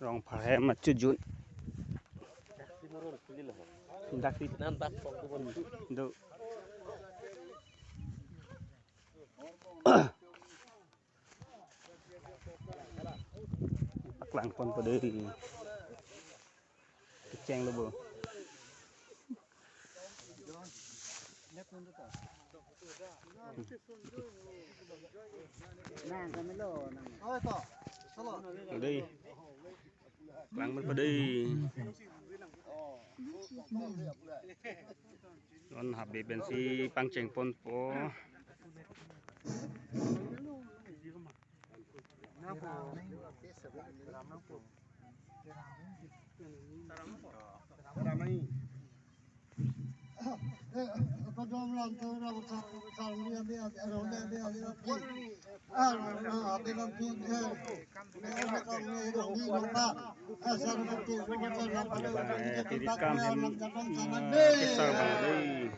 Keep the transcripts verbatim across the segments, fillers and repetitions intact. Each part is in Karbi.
Tong pharhem achu jun. Dak ti nan bak tong tu bon. Do. Paklangpon po dei. Kecheng lo bo. Dei. Klang man padei. Non habe pensi pangchengpon po. Tiri kam hem, eh, kesar bang dei.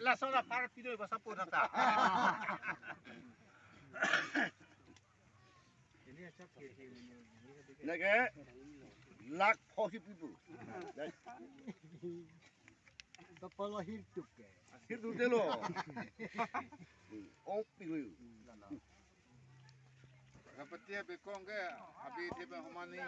Laso la par pidoi basa po nata. Neke lak phosi pipu. Kapala hirtuk ke. Hirtuk delo. Ong pipu. Rapatia bekong ke abi theba homani.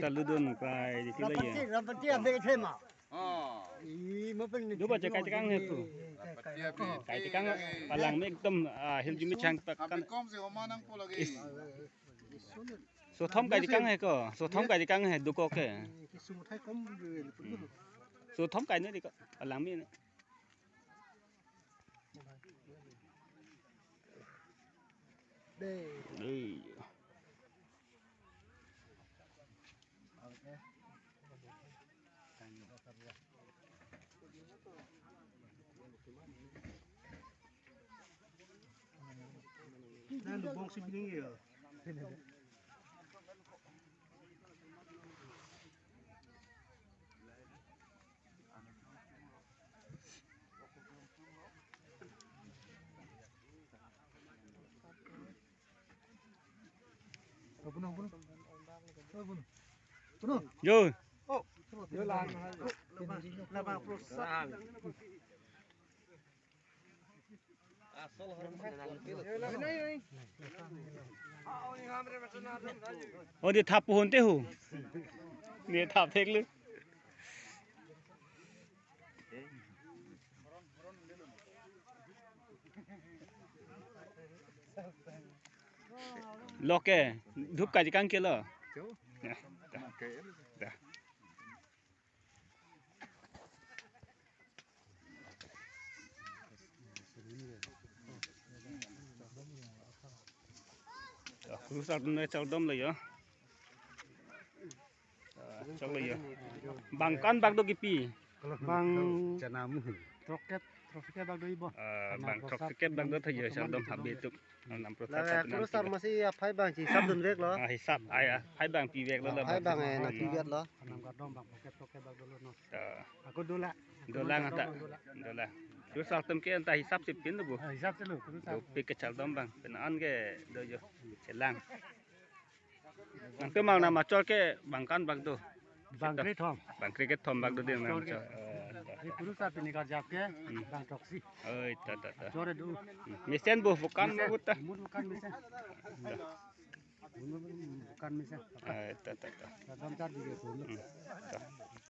Taludun kai di sila ya. Rapatia, rapatia be thema. Oh. Ih, mo pen. Duba je kai tikang he tu. Rapatia be. Kai tikang palang me ekdom, ah, hil jumi chang tak kan. Abi kom se homanang po lagi. Is. Sothom kai tikang he ko. Sothom kai tikang he duko ke. Kisum thai kom. Sothom kai ne diko. Palang me ne. Dei. Nang lubong si bining ya. Yo. Oh, dia thap pohon te ho. Dia thap thek lu. Loke, dhup kai tikang ke lo. Ya, dah. Dah. Dah, kurusar dun chardom lo ya. Ah, chok lo ya. Bang ko-an bak do kipi? Bang throksi-et, throksi-et bak do ibo. Ah, bang throksi-et bak do tha ya, chardom habe tuk. Anam pro la, thap kurusar masi aphai bang hisap dun vek lo. Ah, hisap, ai, aphai bang pi vek lo la. Aphai bang, eh, na pi vek lo. Anam kardom bang throksi-et bak do lo no. Ah. Ako dola. Dola ngata. Dola. Kurusar atum ke anta hisap si pin lo bu. Ah, hisap si lo, kurusar. Dopik ke chardom bang. Pen an ke do jo. Chelang. Nangtum mang na machor ke bang ko-an bak do? Bang krethom. Bang krethom bak do din na machor. Eh, kurusar pini karjap ke, hmm, bang throksi. Oi, ta, ta, ta. Chore do. Hmm. Mesen bu, bukan mesen, bu ta. Mut bukan mesen. Dah. Mut bukan mesen. Eh, ta, ta, ta. Chardom char di ke bu. Hmm. Ta.